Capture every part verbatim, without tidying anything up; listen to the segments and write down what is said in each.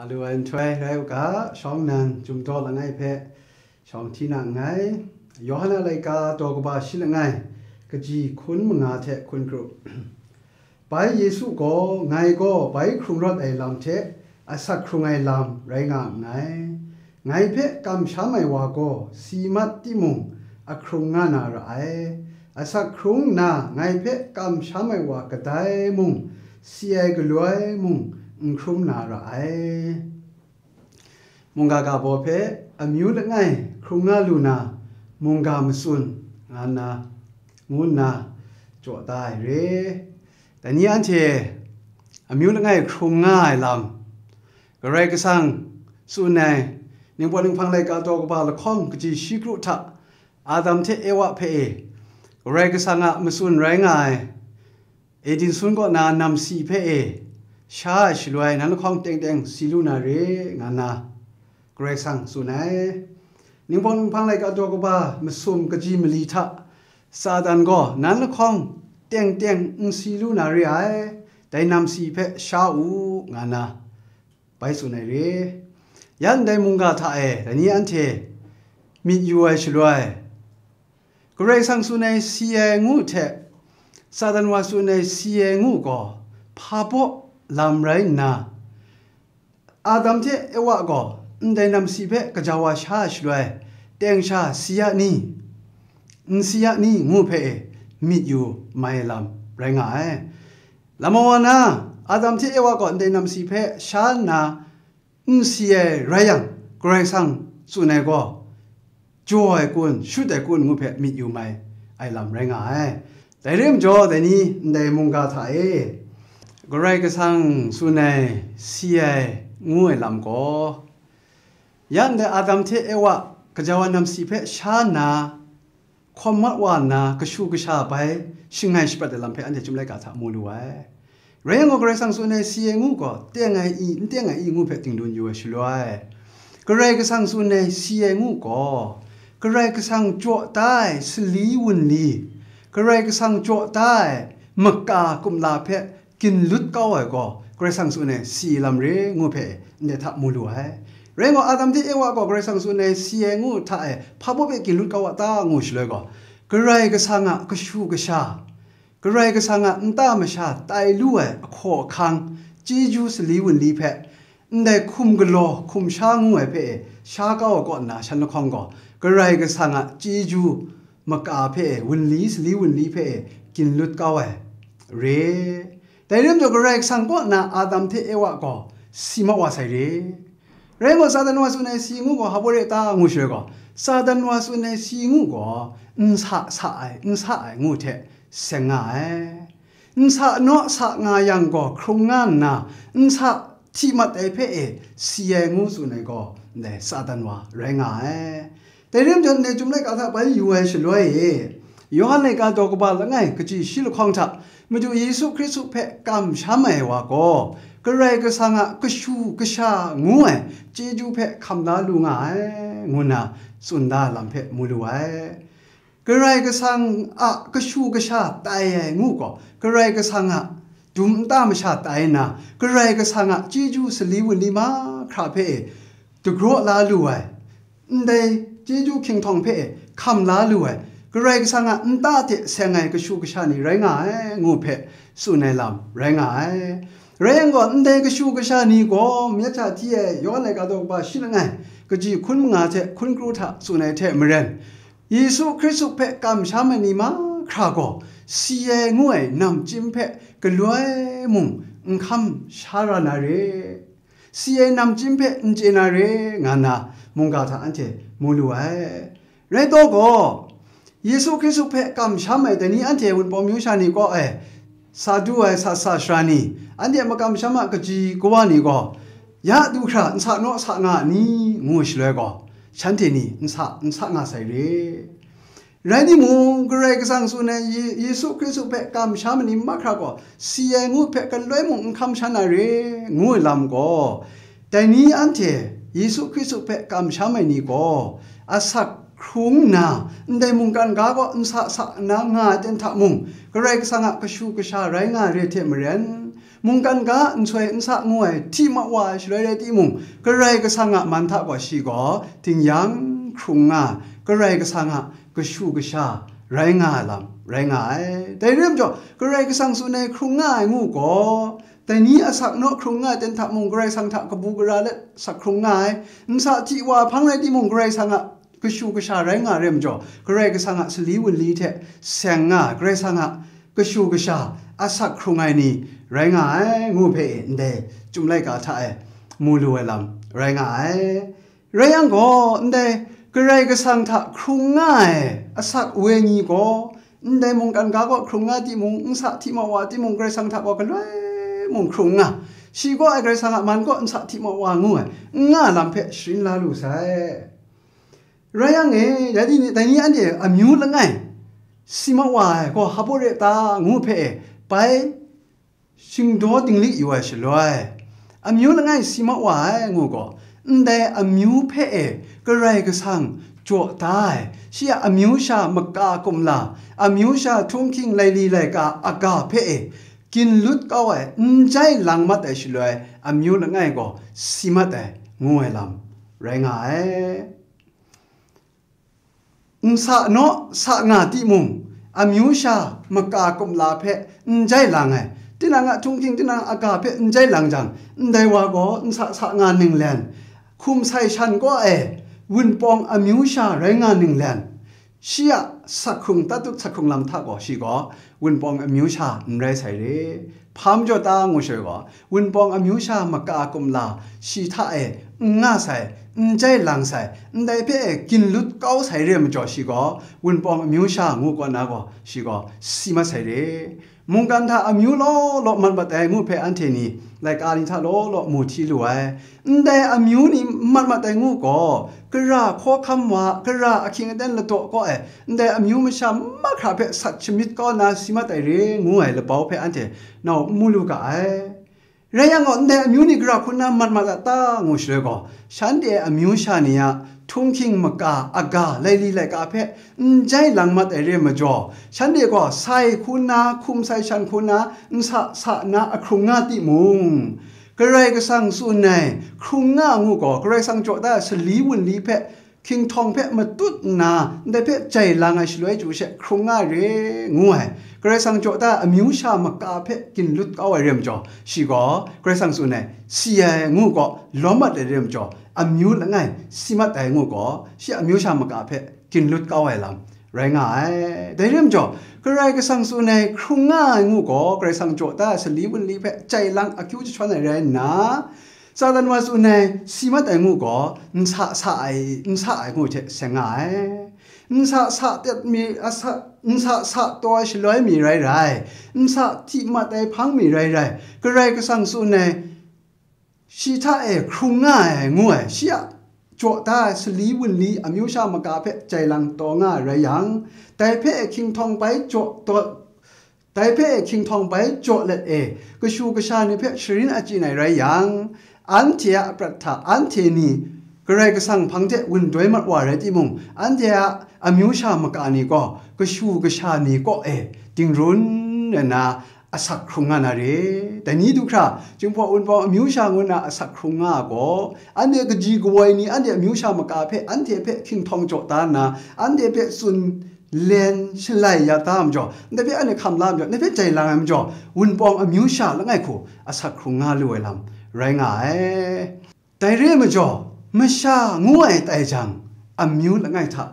Lu ai nhtoi rai u ga, shawng nnan chyum daw langai hpe shawng hti na nngai. Yawhan a laika daw kaba shi langai, kaji hkun manga hte hkun kru. Bai Yesu gaw, "Ngai gaw bai hkrung rawt ai lam hte asak hkrung ai lam rai nga nngai. Ngai hpe kamsham ai wa gaw si mat timung, ahkrung nga na ra ai. Asak hkrung nna, ngai hpe kamsham ai wa kadai mung, si ai galoi mung, n hkrum na ra ai." Mungga ga baw hpe amyu langai hkrung nga lu na mungga matsun nga nna, ngu nna jaw da ai re. Dai ni anhte amyu langai hkrung nga ai lam, Karai Kasang tsun ai, Ningpawt Ninghpang laika daw kaba lahkawng kaji shi kru hta, Adam hte Ewa hpe e, Karai Kasang a matsun rai nga ai, Eden sun kaw na namsi hpe e, sha ai shaloi, nan lahkawng teng teng si lu na re, nga nna Karai Kasang tsun ai. Ningpawt Ninghpang laika daw kaba masum kaji mali hta, Satan gaw nan lahkawng teng teng n si lu na re ai, dai namsi hpe sha u, nga nna bai tsun ai re. Ya ndai mungga hta e, dai ni anhte myit yu ai shaloi, Karai Kasang tsun ai si ai ngu hte, Satan wa tsun ai si ai ngu gaw, hpa baw lam rai nna, Adam hte Ewa gaw ndai namsi hpe gaja wa sha ai shaloi, teng sha si ya ni, n si ya ni ngu hpe e myit yu mai ai lam rai nga ai. Lama wa na, Adam hte Ewa gaw ndai namsi hpe sha nna n si ai rai yang, Karai Kasang tsun ai gaw, jaw ai kun, shut ai kun ngu hpe myit yu mai ai lam rai nga ai. Dai re majaw, dai ni ndai mungga hta e, Karai Kasang tsun ai, si ai, ngu ai lam gaw, ya ndai Adam hte Ewa gaja wa namsi hpe sha nna, hkawm mat wa nna, kashu kasha bai shangai shaprat ai lam hpe anhte Chyum laika hta mu lu ai. Rai yang gaw, Karai Kasang tsun ai si ai ngu gaw, teng ai i, n teng ai i ngu hpe tingdun yu ai shaloi, Karai Kasang tsun ai si ai ngu gaw, Karai Kasang jaw da ai sali wunli, Karai Kasang jaw da ai maka kumla hpe ginlut kau ai gaw, Karai Kasang tsun ai si lam re ngu hpe ndai hta mu lu ai. Rai gaw, Adam hte Ewa gaw Karai Kasang tsun ai si ai ngu hta e hpa baw hpe ginlut kau a ta ngu shaloi gaw, Karai Kasang a kashu kasha, Karai Kasang a nta masha tai lu ai ahkaw ahkang, chyeju sali wunli hpe, ndai hkum galaw hkum sha ngu ai hpe e sha kau ai kaw nna, shan lahkawng gaw Karai Kasang a chyeju maka hpe e, wunli sali wunli hpe e ginlut kau ai re. Dai rim jaw, Karai Kasang kaw nna Adam hte Ewa gaw si mat wa sai re. Rai gaw, Satan wa tsun ai si ngu gaw hpa baw re ta ngu shaloi gaw, Satan wa tsun ai si ngu gaw n sa sa ai, n sa ai ngu hte seng nga ai. N sa naw sa nga yang gaw hkrung nga nna, n sa hti mat ai hpe e si ai ngu tsun ai gaw, ndai Satan wa rai nga ai. Dai rim jaw, ndai Chyum laika hta bai yu ai shaloi e, Yawhan laika daw kaba langai kaji shi lahkawng hta, Madu Yesu Hkristu hpe kamsham ai wa gaw, Karai Kasang a kashu kasha ngu ai chyeju hpe hkam la lu nga ai, ngu nna tsun da lam hpe mu lu ai. Karai Kasang a kashu kasha tai ai ngu gaw, Karai Kasang a dum nta masha tai nna, Karai Kasang a chyeju sali wunli mahkra hpe e dagraw la lu ai, ndai chyeju hkinghtawn hpe e hkam la lu ai, Karai Kasang a nta hte seng ai kashu kasha ni rai nga ai, ngu hpe tsun ai lam rai nga ai. Rai yang gaw, ndai kashu kasha ni gaw, myit hta hti ai Yawhan laika daw kaba shi langai, kaji hkun manga hte hkun kru hta tsun ai hte maren, Yesu Hkristu hpe kamsham ai ni mahkra gaw, si ai ngu ai namchyim hpe galoi mung n hkam sha ra na re, si ai namchyim hpe n chye na re, nga nna mungga hta anhte mu lu ai. Rai taw gaw, Yesu Hkristu hpe kamsham ai dai ni anhte Wunpawng myu sha ni kaw e sa du ai sa sa sara ni, anhte makamsham a kaji kawa ni gaw, ya du hkra n sa naw sa nga a ni, ngu shaloi gaw, shanhte ni n sa, n sa nga sai re. Rai timung, Karai Kasang tsun ai Ye-, Yesu Hkristu hpe kamsham ai ni mahkra gaw, si ai ngu hpe galoi mung n hkam sha na re, ngu ai lam gaw, dai ni anhte Yesu Hkristu hpe kamsham ai ni gaw, asak hkrung nna, ndai mungkan ga kaw nsa sa nna nga ai ten hta mung, Karai Kasang a kashu kasha rai nga re hte maren, mungkan ga nsoi nsa ngu ai hti ma wa ai shaloi rai timung, Karai Kasang a man hta gaw shi gaw tingyan hkrung nga, Karai Kasang a kashu kasha rai nga ai lam rai nga ai. Dai re majaw, Karai Kasang tsun ai hkrung nga ai ngu gaw, dai ni asak naw hkrung nga ai ten hta mung, Karai Kasang hta kabu gara let asak hkrung nga ai, nsa hti wa hpang rai timung, Karai Kasang a kashu kasha rai nga re majaw, Karai Kasang a sali wunli hte seng nga, Karai Kasang a kashu kasha asak hkrung ai ni rai nga ai ngu hpe e ndai Chyum laika hta e mu lu ai lam rai nga ai. Rai yang gaw, ndai Karai Kasang hta hkrung nga ai asak wenyi gaw, ndai mungkan ga kaw hkrung nga timung, nsa hti ma wa timung, Karai Kasang hta gaw galoi mung hkrung nga, shi gaw ai Karai Kasang a man kaw nsa hti ma wa ngu ai, n nga lam hpe sharin la lu sai. Rai yang e, dai ni, dai ni anhte amyu langai si ma wa ai gaw hpa baw re ta ngu hpe e, bai shingdaw dinglik yu ai shaloi, amyu langai si ma wa ai ngu gaw, ndai amyu hpe e Karai Kasang jaw da ai, shi a amyu sha maka kumla, amyu sha htunghking laili laika aga hpe e ginlut kau ai, n jai lang mat ai shaloi, amyu langai gaw si mat ai, ngu ai lam rai nga ai. Nsa naw sa nga timung, amyu sha maka kumla hpe n jai lang ai, tinang a htunghking, tinang a aga hpe n jai lang jang, ndai wa gaw nsa sa nga ninglen, hkum sai shan kaw e, Wunpawng amyu sha rai nga ninglen, shi a sakhkrung, tatut sakhkrung lam hta gaw shi gaw Wunpawng amyu sha n rai sai re. Hpa majaw ta ngu shaloi gaw, Wunpawng amyu sha maka kumla shi hta e n nga sai, n jai lang sai, ndai hpe e ginlut kau sai re majaw shi gaw, Wunpawng amyu sha ngu kaw na gaw, shi gaw si mat sai re. Mungkan hta amyu law law mat mat ai ngu hpe anhte ni laika ni hta law law mu hti lu ai. Ndai amyu ni mat mat ai ngu gaw, gara hkawhkam wa, gara ahkying aten ladaw kaw ai, ndai amyu masha mahkra hpe sat shamyit kau na si mat ai re, ngu ai labau hpe anhte nau n mu lu ga ai. Rai yang gaw, ndai amyu ni gara hku nna mat mat a ta ngu shaloi gaw, shanhte a amyu sha ni a htunghking maka aga laili laika hpe n jai lang mat ai re majaw, shanhte gaw sai hku nna, hkum sai shan hku nna, nsa sa nna ahkrung nga timung, Karai Kasang tsun ai hkrung nga ngu gaw, Karai Kasang jaw da ai sali wunli hpe, hkinghtawn hpe matut nna, ndai hpe jai lang ai shaloi chyu she hkrung nga re, ngu ai. Karai Kasang jaw da ai amyu sha maka hpe ginlut kau ai re majaw, shi gaw Karai Kasang tsun ai, si ai ngu gaw lawm mat ai re majaw, amyu langai si mat ai ngu gaw, shi amyu sha maka hpe ginlut kau ai lam rai nga ai. Dai re majaw, Karai Kasang tsun ai hkrung nga ai ngu gaw, Karai Kasang jaw da ai sali wunli hpe jai lang akyu jahtawn ai rai nna, Satan wa tsun ai si mat ai ngu gaw, nsa sa ai, nsa ai ngu hte seng nga ai. Nsa sa tet mi, asa, nsa sa taw ai shaloi mi rai rai, nsa hti mat ai hpang mi rai rai, Karai Kasang tsun ai, shi hta e hkrung nga ai ngu ai, shi a jaw da ai sali wunli amyu sha maka hpe jai lang taw nga ai rai yang, dai hpe hkinghtawn bai jaw taw, dai hpe hkinghtawn bai jaw let e, kashu kasha ni hpe sharin achyin ai rai yang, anhte a prat hta anhte ni Karai Kasang hpang hte wun doi mat wa rai timung, anhte a amyu sha maka ni gaw kashu kasha ni kaw e dingrun nna asak hkrung nga na re. Dai ni du hkra, Jinghpaw Wunpawng amyu sha ngu nna asak hkrung nga gaw, anhte kaji kawoi ni anhte amyu sha maka hpe, anhte hpe hkinghtawn jaw da nna, anhte hpe tsun len shalai ya da majaw, ndai hpe anhte hkam la majaw, ndai hpe jai lang ai majaw, Wunpawng amyu sha langai hku asak hkrung nga lu ai lam rai nga ai. Dai re ai majaw, masha ngu ai tai jang, amyu langai hta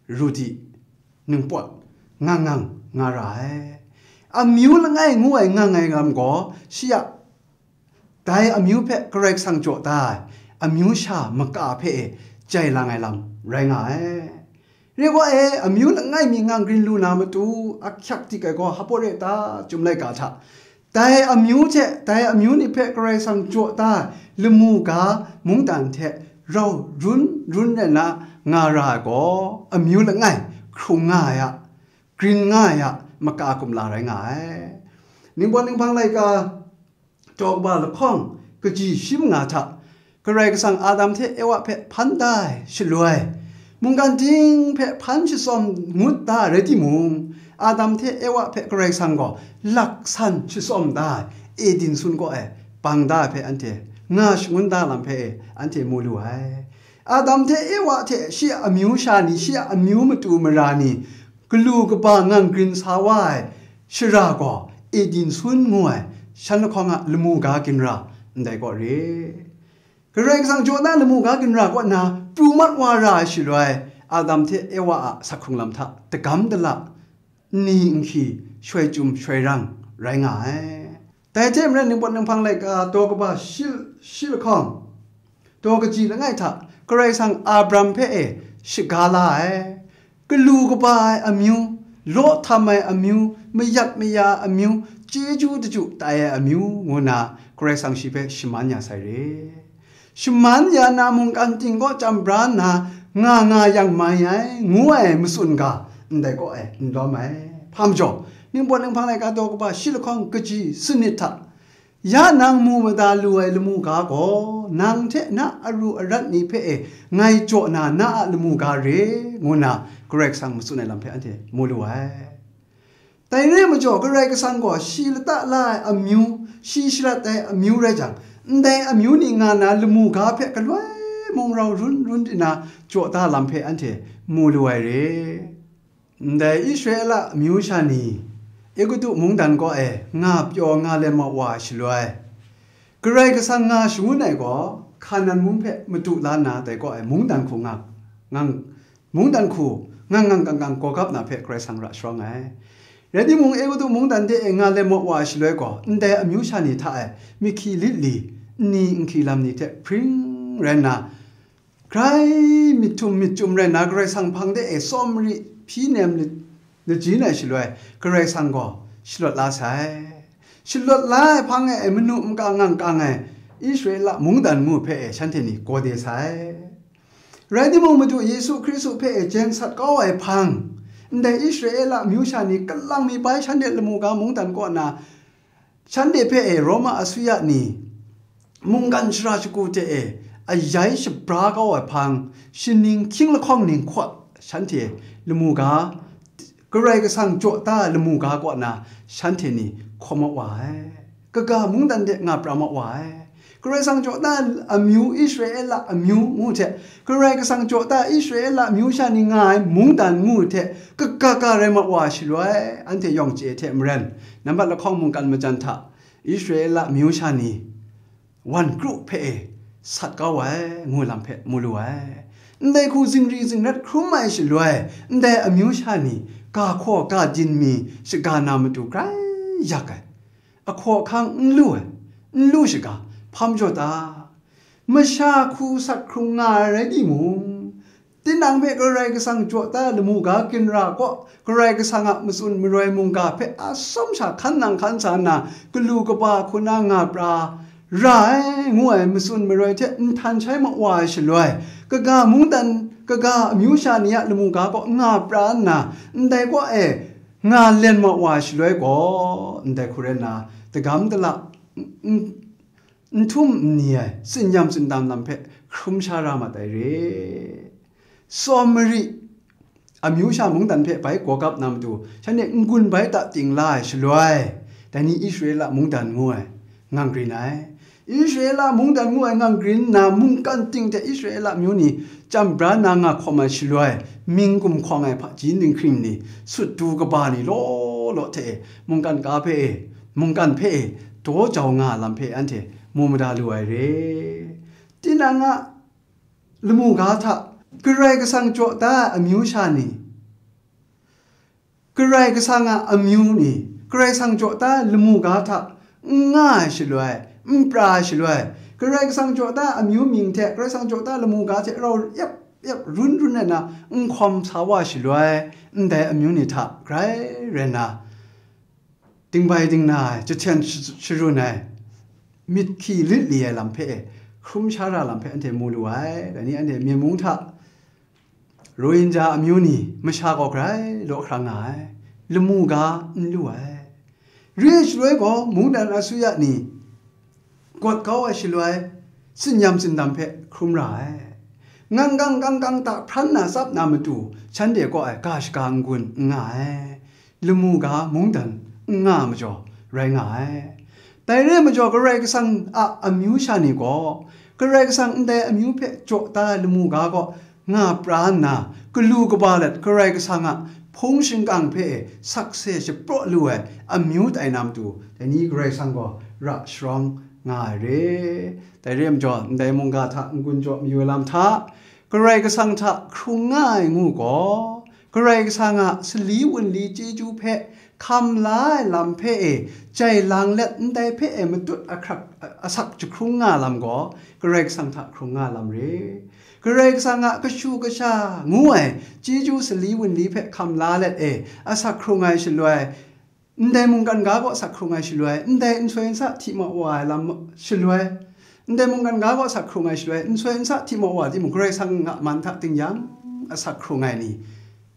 ru di, ningpawt ngang ngang nga ra ai. Amyu langai ngu ai ngang ai lam gaw, shi a dai amyu hpe Karai Kasang jaw da ai, amyu sha maka hpe e jai lang ai lam rai nga ai. Re gaw e, amyu langai mi ngang grin lu na matu, ahkyak dik ai gaw hpa re ta, Chyum laika hta, dai amyu hte dai amyu ni hpe Karai Kasang jaw da ai lamu ga mungdan hte rau run run rai nna nga ra ai gaw, amyu langai hkrung nga ai a, grin nga ai a, maka kumla rai nga ai. Ningpawt ninghpang laika, daw kaba lahkawng kaji shi manga hta, Karai Kasang Adam hte Ewa hpe hpan da ai shaloi, Mungkan ting hpe hpan shatsawm ngut da ai rai timung, Adam hte Ewa hpe Karai Kasang gaw laksan shatsawm da ai Eden sun kaw e bang da ai hpe anhte nga shangun da lam hpe e anhte mu lu ai. Adam hte Ewa hte shi a amyu sha ni, shi a amyu matu mara ni, galu kaba ngang grin sa wa ai shara gaw Eden sun ngu ai shan lahkawng a lamu ga ginra ndai kaw re. Karai Kasang jaw na lamu ga ginra kaw na pru mat wa ra ai shaloi, Adam hte Ewa a sak hkrung lam hta dagam dala, nni nhki, shoi chyum shoi rang rai nga ai. Dai hte maren, Ningpawt Ninghpang laika daw kaba shi, shi lahkawng, daw kaji langai hta Karai Kasang Abram hpe e shaga la ai. Galu kaba ai amyu, law htam ai amyu, mayat maya amyu, chyeju daju tai ai amyu, ngu nna Karai Kasang shi hpe shaman ya sai re. Shaman ya na mungkan ting kaw chyam bra nna nga nga yang mai ai, ngu ai matsun ga ndai kaw e n lawm ai. Hpa majaw, Ningpawt Ninghpang laika daw kaba shi lahkawng kaji sanit hta, ya nang mu mada lu ai lamu ga gaw, nang hte na aru arat ni hpe e ngai jaw na, na a lamu ga re, ngu nna Karai Kasang matsun ai lam hpe anhte mu lu ai. Dai re ai majaw, Karai Kasang gaw shi lata la ai amyu, shi sharat ai amyu rai jang, ndai amyu ni nga na lamu ga hpe galoi mung rau run run di na jaw da lam hpe anhte mu lu ai re. Ndai Israela amyu sha ni Egutu mungdan kaw e nga pyaw nga len ma wa ai shaloi, Karai Kasang nga shangun ai gaw, Hkanan mung hpe madu la nna dai kaw e mungdan hku nga, ngang, mungdan hku ngang ngang kang kang gawgap na hpe Karai Kasang ra sharawng ai. Rai timung, Egutu mungdan de e nga len ma wa ai shaloi gaw, ndai amyu sha ni hta e mihki lit li, nni nhki lam ni hte hpring rai nna, grai myit htum myit chyum rai nna, Karai Kasang hpang de e tsawm mari hpyi nem lit, lajin ai shaloi, Karai Kasang gaw shalawt la sai. Shalawt la ai hpang e manu maka ngang kang ai Israela mungdan ngu hpe e shanhte ni gaw de sai. Rai timung, Madu Yesu Hkristu hpe e jen sat kau ai hpang, ndai Israela amyu sha ni kalang mi bai shanhte lamu ga mungdan kaw na, shanhte hpe e Roma asuya ni mungkan shara shagu hte e ayai shabra kau ai hpang, shaning hkying lahkawng ning hkawt shanhte lamu ga, Karai Kasang jaw da ai lamu ga kaw na shanhte ni hkawm ma wa ai. Kaga mungdan de nga pra ma wa ai. Karai Kasang jaw da ai amyu, Israela amyu ngu hte, Karai Kasang jaw da ai Israela amyu sha ni nga ai mungdan ngu hte, kaga ga rai ma wa ai shaloi, anhte yawng chye hte maren, nambat lahkawng mungkan majan hta Israela amyu sha ni wan kru hpe e sat kau ai, ngu lam hpe mu lu ai. Ndai hku zingri zingrat hkrum ai shaloi, ndai amyu sha ni ga hkaw ga din mi shaga na matu grai yak ai, ahkaw ahkang n lu ai, n lu shaga, hpa majaw ta? Masha hku sat hkrung nga ai rai timung, tinang hpe Karai Kasang jaw da ai lamu ga ginra kaw, Karai Kasang a matsun maroi mungga hpe atsawm sha hkan nang hkan sa nna, galu kaba hku na nga pra ra ai, ngu ai matsun maroi hte nhtan shai ma wa ai shaloi, kaga mungdan, kaga amyu sha ni a lamu ga kaw nga pra nna, ndai kaw e nga len ma wa ai shaloi gaw, ndai hku rai nna, dagam dala, n-, n-, n htum n ni ai, tsinyam tsindam lam hpe hkrum sha ra mat ai re. Tsawm mari, amyu sha mungdan hpe bai gawgap na matu, shanhte n-gun bai ta ting la ai shaloi, dai ni Israela mungdan ngu ai, ngang grin ai. Israela mungdan ngu ai ngang grin nna, mungkan ting hte Israela amyu ni chyam bra nna nga hkawm ai shaloi, mying gumhkawng ai hpaji dinghkring ni, sut du kaba ni law law hte e, mungkan ka hpe e, mungkan hpe e, daw jau nga ai lam hpe anhte mu mada lu ai re. Tinang a lamu ga hta, Karai Kasang jaw da ai amyu sha ni, Karai Kasang a amyu ni, Karai Kasang jaw da ai lamu ga hta n nga ai shaloi, n pra ai shaloi, Karai Kasang jaw da ai amyu mying hte Karai Kasang jaw da ai lamu ga hte rau yep yep run run ai na n hkawm sa wa ai shaloi, ndai amyu ni hta grai rai nna, dingbai dingna ai, jahten sh-, sharun ai, myit hki lit li ai lam hpe e, hkrum sha ra lam hpe anhte mu lu ai. Dai ni anhte Myen mung hta Rohingya amyu ni masha gaw grai law hkrang nga ai, lamu ga n lu ai. Re ai shaloi gaw, mungdan asuya ni gawt kau ai shaloi, tsinyam tsindam hpe hkrum ra ai. Ngang gang gang gang ta hpran na tsap na matu, shanhte kaw ai ga shaga n-gun n nga ai, lamu ga mungdan n nga majaw rai nga ai. Dai re ai majaw, Karai Kasang a amyu sha ni gaw, Karai Kasang ndai amyu hpe jaw da ai lamu ga kaw nga pra nna, galu kaba let Karai Kasang a hpung shingkang hpe e sakse shapraw lu ai amyu tai na matu, dai ni Karai Kasang gaw ra sharawng nga ai re. Dai re ai majaw, ndai mungga hta n-gun jaw mayu ai lam hta, Karai Kasang hta hkrung nga ai ngu gaw, Karai Kasang a sali wunli chyeju hpe hkam la ai lam hpe e jai lang let, ndai hpe e matut ahkrak asak jahkrung nga lam gaw, Karai Kasang hta hkrung nga lam re. Karai Kasang a kashu kasha ngu ai chyeju sali wunli hpe hkam la let e asak hkrung ai shaloi, ndai mungkan ga kaw asak hkrung ai shaloi, ndai nsoi nsa hti ma wa ai lam shaloi, ndai mungkan ga kaw asak hkrung ai shaloi, nsoi nsa hti ma wa timung, Karai Kasang a man hta ting yang asak hkrung ai ni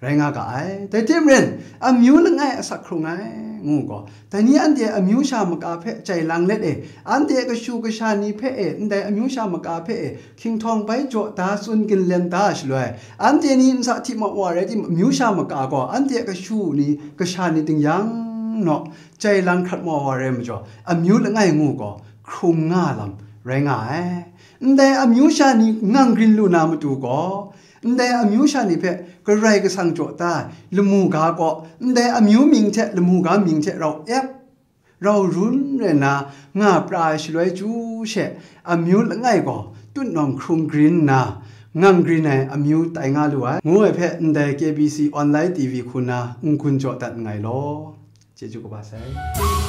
rai nga ga ai. Dai hte maren, amyu langai asak hkrung ai ngu gaw, dai ni anhte amyu sha maka hpe jai lang let e, anhte kashu kasha ni hpe e, ndai amyu sha maka hpe e, hkinhtawng bai jaw da, tsun ginlen da shaloi, anhte ni nsa hti ma wa rai timung, amyu sha maka gaw anhte kashu ni, kasha ni ting yang naw jai lang hkrat ma wa rai majaw, amyu langai ngu gaw hkrung nga lam rai nga ai. Ndai amyu sha ni ngang grin lu na matu gaw, ndai amyu sha ni hpe Karai Kasang jaw da ai lamu ga kaw, ndai amyu mying hte lamu ga mying hte rau ep, rau run rai nna nga pra ai shaloi chyu she, amyu langai gaw tutnawng hkrung grin nna, ngang grin ai amyu tai nga lu ai, ngu ai hpe ndai K B C Online T V hku na n-gun jaw dat nngai law. Chyeju kaba sai.